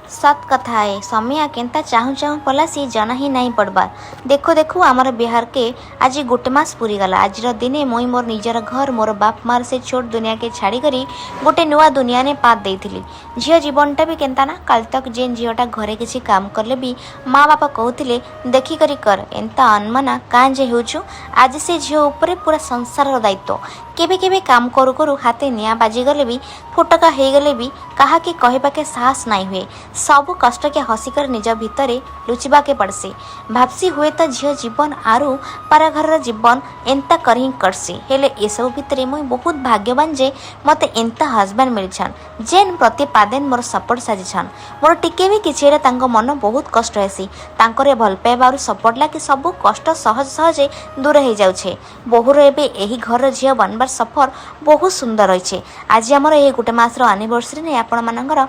ସତ୍ କଥା ଏ, ସମିଆ କେନ୍ତା ଚାହୁଁ ଚାହୁଁ ପଲାସି, ଜଣା ହିଁ ନାଇଁ ପଡ଼ବାର୍। ଦେଖୁ ଦେଖୁ ଆମର ବିହାରକେ ଆଜି ଗୋଟେ ମାସ ପୁରିଗଲା। ଆଜିର ଦିନେ ମୁଇଁ ମୋର ନିଜର ଘର, ମୋର ବାପ ମାର ସେ ଛୋଟ ଦୁନିଆକେ ଛାଡ଼ିକରି ଗୋଟେ ନୂଆ ଦୁନିଆନେ ପାଦ ଦେଇଥିଲି। ଝିଅ ଜୀବନଟା ବି କେନ୍ତା ନା, କାଲି ତକ୍ ଯେନ୍ ଝିଅଟା ଘରେ କିଛି କାମ କଲେ ବି ମା ବାପା କହୁଥିଲେ, ଦେଖିକରି କର, ଏନ୍ତା ଅନମନା କାଁ ଯେ ହେଉଛୁ, ଆଜି ସେ ଝିଅ ଉପରେ ପୁରା ସଂସାରର ଦାୟିତ୍ୱ। କେବେ କେବେ କାମ କରୁ କରୁ ହାତେ ନିଆଁ ବାଜିଗଲେ ବି, ଫୁଟକା ହେଇଗଲେ ବି କାହାକେ କହିବାକେ ସାହସ ନାଇଁ ହୁଏ। ସବୁ କଷ୍ଟକେ ହସିକରି ନିଜ ଭିତରେ ଲୁଚିବାକେ ପଡ଼ସି। ଭାବସି, ହୁଏତ ଝିଅ ଜୀବନ ଆରୁ ପରଘରର ଜୀବନ ଏନ୍ତା କରି ହିଁ କଟସି। ହେଲେ ଏସବୁ ଭିତରେ ମୁଇଁ ବହୁତ ଭାଗ୍ୟବାନ ଯେ ମତେ ଏନ୍ତା ହଜବେଣ୍ଡ ମିଳିଛନ୍, ଯେନ୍ ପ୍ରତି ପାଦେନ୍ ମୋର ସପୋର୍ଟ ସାଜିଛନ୍। ମୋର ଟିକେ ବି କିଛି ହେଲେ ତାଙ୍କ ମନ ବହୁତ କଷ୍ଟ ହେସି। ତାଙ୍କର ଏ ଭଲ ପାଇବା ଆରୁ ସପୋର୍ଟ ଲାଗି ସବୁ କଷ୍ଟ ସହଜ ସହଜେ ଦୂର ହେଇଯାଉଛେ। ବୋହୁର ଏବେ ଏହି ଘରର ଝିଅ ବନବାର ସଫର ବହୁତ ସୁନ୍ଦର ରହିଛେ। ଆଜି ଆମର ଏହି ଗୋଟେ ମାସର ଆନିଭର୍ସରୀ ନେଇ ଆପଣମାନଙ୍କର